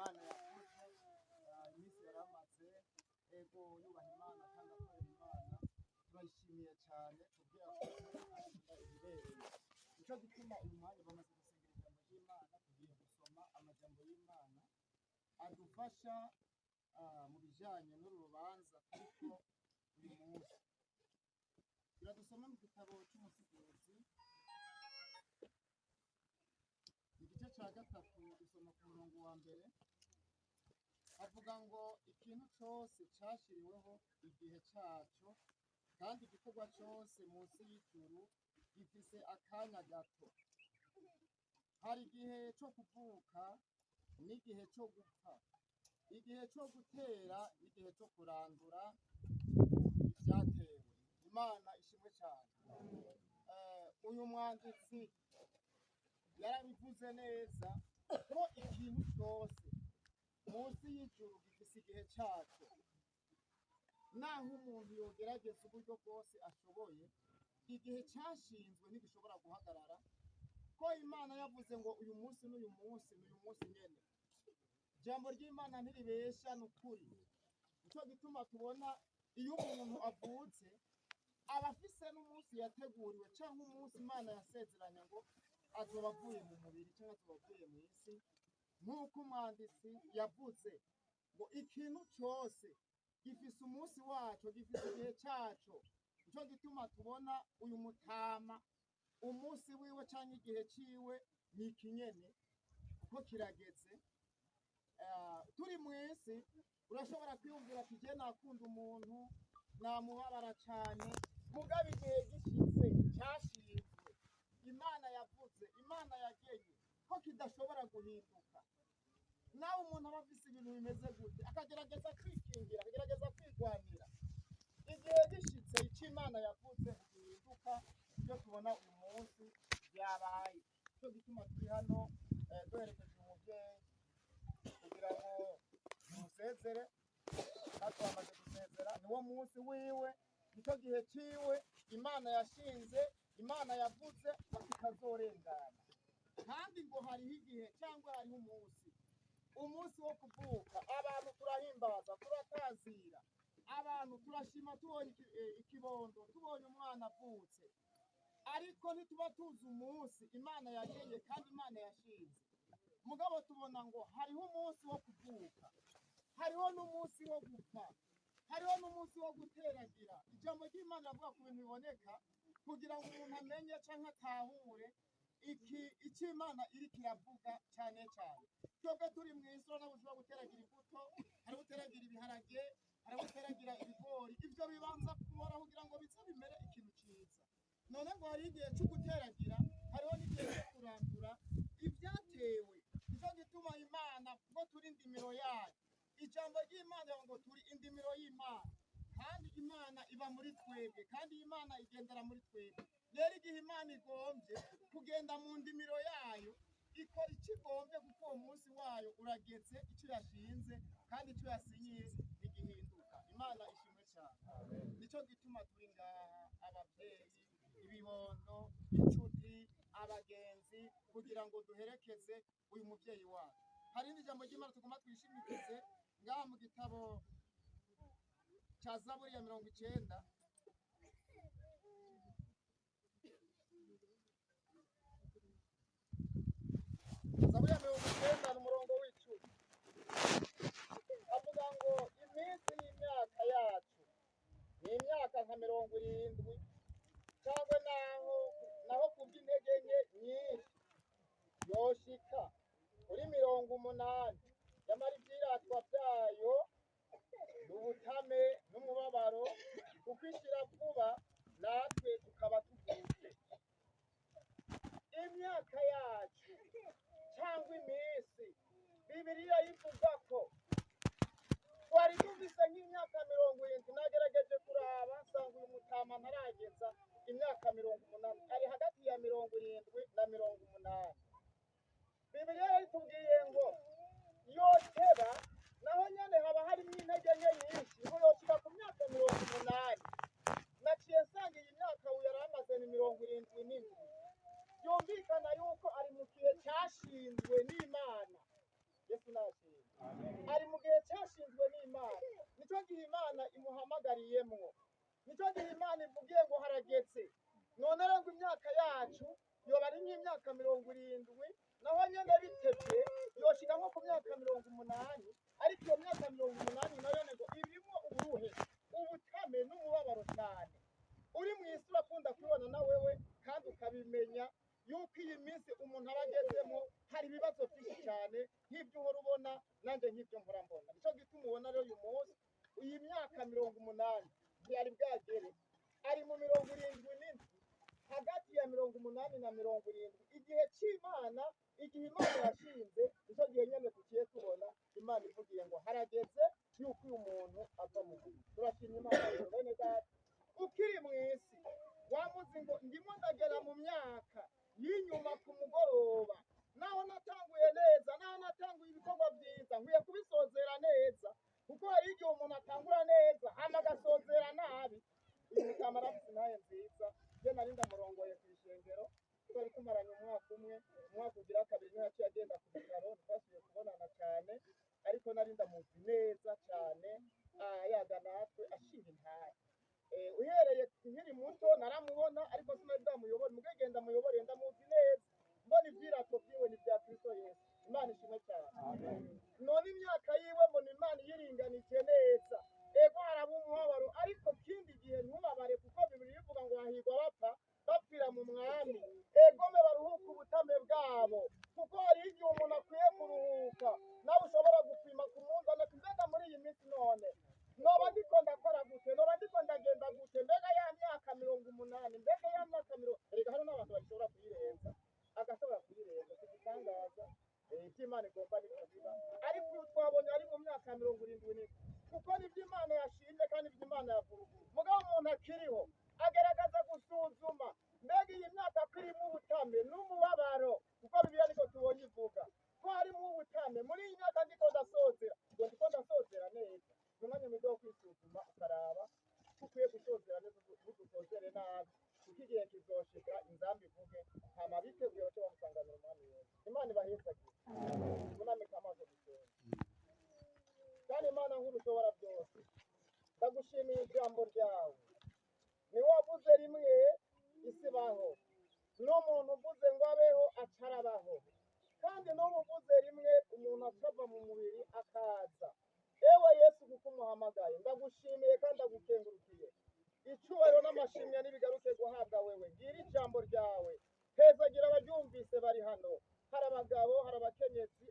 Imana yakoze iminsi yaramaze ego yubaha Imana kandi akorera Imana, turayishimiye cyane kubwira ko ibibereye. Nico gituma uyu mwanya bamaze gusengera ijambo ry'Imana, tugiye gusoma amajambo y'Imana adufasha mu bijanye n'uru rubanza turiko uyu munsi. Turadusoma mu gitabo cy'Umusiguzi, igice cya 3, dusoma ku murongo wa 1, avuga ngo ikintu cose cashiriweho igihe caco, kandi igikorwa cose munsi y'ijuru gifise akanya gato. Hari igihe co kuvuka n'igihe co gupfa, igihe co gutera n'igihe co kurandura ivyatewe. Imana ishimwe cyane. Uyu mwanditsi yarabivuze neza ko ikintu cyose munsi y'ijuru gifise igihe caco. Naho umuntu yogerageza uburyo bwose ashoboye, igihe cyashinzwe ntigishobora guhagarara. Ko Imana yavuze ngo uyu munsi n'uyu munsi n'uyu munsi nyene. Ijambo ry'Imana ntiribesha, ni ukuri. Nico gituma tubona iyo umuntu avutse aba afise n'umunsi yateguriwe, canke umunsi Imana yasezeranye ngo azoba avuye mu mubiri canke azoba avuye mu isi. Nk'uko umwanditsi yavuze ngo ikintu cose gifise umunsi waco, gifise igihe caco. Nico gituma tubona uyu mutama umunsi wiwe canke igihe ciwe ni ikinyene, kuko kirageze. Turi mu isi urashobora kwiyumvira ati je nakunda umuntu namubabara cane, mugabo igihe gishitse cyashinzwe, Imana yavuze, Imana yagenye ko kidashobora guhinduka. Nawe umuntu aba afise ibintu bimeze gute, akagerageza kwikingira, akagerageza kwigwanira, igihe gishitse ico Imana yavuze ntigihinduka. Ibyo tubona uyu munsi byabaye. Nico gituma turi hano duherekeje umuvyeyi kugira ngo tumusezere. Natwe bamaze gusezera, niwo munsi wiwe, nico gihe ciwe Imana yashinze, Imana yavuze ko kitazorengana. Kandi ngo hariho igihe cyangwa hariho umunsi, umunsi wo kuvuka. Abantu turahimbaza, turatazira, abantu turashima tubonye ikibondo, tubonye umwana avutse, ariko ntituba tuzi umunsi Imana yagenye kandi Imana yashinze. Mugabo tubona ngo hariho umunsi wo kuvuka, hariho n'umunsi wo gupfa, hariho n'umunsi wo guteragira. Ijambo ry'Imana rivuga ku bintu biboneka kugira ngo umuntu amenye canke atahure iki icyo Imana iriko iravuga. Cyane cyane twebwe turi mu isi, urabona ushobora guteragira imbuto, hari guteragira ibiharage, hari guteragira ibigori. Ivyo bibanza kubora kugira ngo bize bimere ikintu ciza. None ngo hari igihe cyo guteragira, hariho n'igihe cyo kurandura ibyatewe. Nico gituma Imana, kuko turi indimiro yayo, ijambo ry'Imana ngo turi indimiro y'Imana, kandi Imana iba muri twebwe, kandi Imana igendera muri twebwe. Rero igihe Imana igombye kugenda mu ndimiro yayo, ikora icyo igombye, kuko uwo munsi wayo urageze, icyo yashinze kandi icyo yasinyiye ntigihinduka. Imana ishimwe cyane. Nico gituma turi ngaha, abavyeyi, ibibondo, inshuti, abagenzi, kugira ngo duherekeze uyu muvyeyi wacu. Hari irindi jambo ry'Imana tugomba twishimikize ngaha mu gitabo cya Zaburi ya 90. Zaburi ya 90 n'umurongo w'10, avuga ngo iminsi y'imyaka yacu ni imyaka nka 70, cyangwa naho kubw'intege nke nyinshi yoshika kuri 80, yamara ibyiratwa byayo n'ubutame n'umubabaro, kuko ishira vuba natwe tukaba tuvutse. Imyaka yacu cyangwa iminsi, Bibiliya ivuga ko twari dufise nk'imyaka 70. Nagerageje kuraba nsanga uyu mutama ntarageza imyaka 80, ari hagati ya 70 na 80. Bibiliya yaritubwiye ngo yoteba, naho nyene haba harimo intege nke nyinshi, ngo yoshika ku myaka 80. Naciye nsanga iyi myaka uyu yari amaze ni 77. Byumvikana yuko ari mu gihe cyashinzwe n'Imana. Yesu nashimwe. Ari mu gihe cyashinzwe n'Imana, nicyo gihe Imana imuhamagariyemwo, nicyo gihe Imana ivugiye ngo haragetse. None rero ngo imyaka yacu yoba ari nk'imyaka 70, naho nyene bitevye yoshika nko ku myaka 80, ariko iyo myaka 80 nayo ngo irimwo uburuhe, ubutame n'umubabaro cyane. Uri mu isi urakunda kubibona na wewe kandi ukabimenya yuko iyi minsi umuntu aba agezemo hari ibibazo byinshi cyane nk'ibyo uhora ubona nanjye nk'ibyo mpora mbona. Nicyo gituma ubona rero uyu munsi iyi myaka 80 ntiyari bwagere, ari mu 77, hagati ya 80 na 70, igihe c'Imana, igihe Imana yashinze, nicyo gihe nyene tugiye tubona Imana ivugiye ngo harageze yuko uyu muntu ava mu mubiri. Turashima Imana rero bene data, ukiri mu isi wamuzi ngo ndimo ndagera mu myaka y'inyuma ku mugoroba, naho natanguye neza, naho natanguye ibikorwa byiza, nkwiye kubisozera neza, kuko hari igihe umuntu atangura neza hama agasozera nabi. Uyu mutama arafise intahe nziza, je nari ndamurongoye kw'ishengero, twari tumaranye umwaka umwe, umwaka ugira kabiri niho yaciye agenda ku bitaro, ntitwasubiye kubonana cyane, ariko nari ndamuzi neza cyane, yaga natwe ashinga intahe. Uhereye nkiri muto naramubona, ariko sinari bwamuyobore, mugabo genda muyobore ndamuzi neza, mbona ivyirato vyiwe ni vya Kristo Yesu. Imana ishimwe cyane. None imyaka yiwe mbona Imana iyiringanije neza. Ego haraba umubabaro, ariko kindi gihe ntubabare, kuko Bibiliya ivuga ngo hahirwa bapfa bapfira mu mwami. Egome baruhuka ubutame bwabo, kuko hari igihe umuntu akwiye kuruhuka. Nawe ushobora gupima ku munzani ati mbega muri iyi minsi none noba ndiko ndakora gute, noba ndiko ndagenda gute, mbega ya myaka 80, mbega ya myaka mirongo. Erega hari n'abantu bashobora kuyirenza, agashobora kuyirenza, si igitangaza. Ivy'Imana igomba niko biba, ariko uyu twabonye ari mu myaka 77, kuko nivyo Imana yashimye kandi nivyo Imana yavuze. Mugabo umuntu akiriho agerageza gusuzuma mbega iyi myaka ko irimo ubutame n'umubabaro, kuko Bibiliya niko tubonye ivuga ko harimo ubutame. Muri iyi myaka ndiko ndasozera, ngo ndiko ndasozera neza. Ni umwanya mwiza wo kwisuzuma ukaraba ko ukwiye gusozera neza, ntugusozere nabi, kuko igihe kizoshika inzambi ivuge, hama biteguye bace bamusanganira umwami Yesu. Imana ibahezagire. Munamike amaso dusenga. Kandi Imana nkuru ushobora byose, ndagushimiye ijambo ryawe. Ni wavuze rimwe isi ibaho, n'umuntu uvuze ngo abeho acarabaho, kandi n'ubu uvuze rimwe umuntu acava mu mubiri akaza. Ewe Yesu, kuko umuhamagaye, ndagushimiye kandi ndagukengurukiye. Icyubahiro n'amashimwe n'ibigaruke guhabwa wewe. Ngira ijambo ryawe, hezagira abaryumvise bari hano, hari abagabo, hari abakenyezi.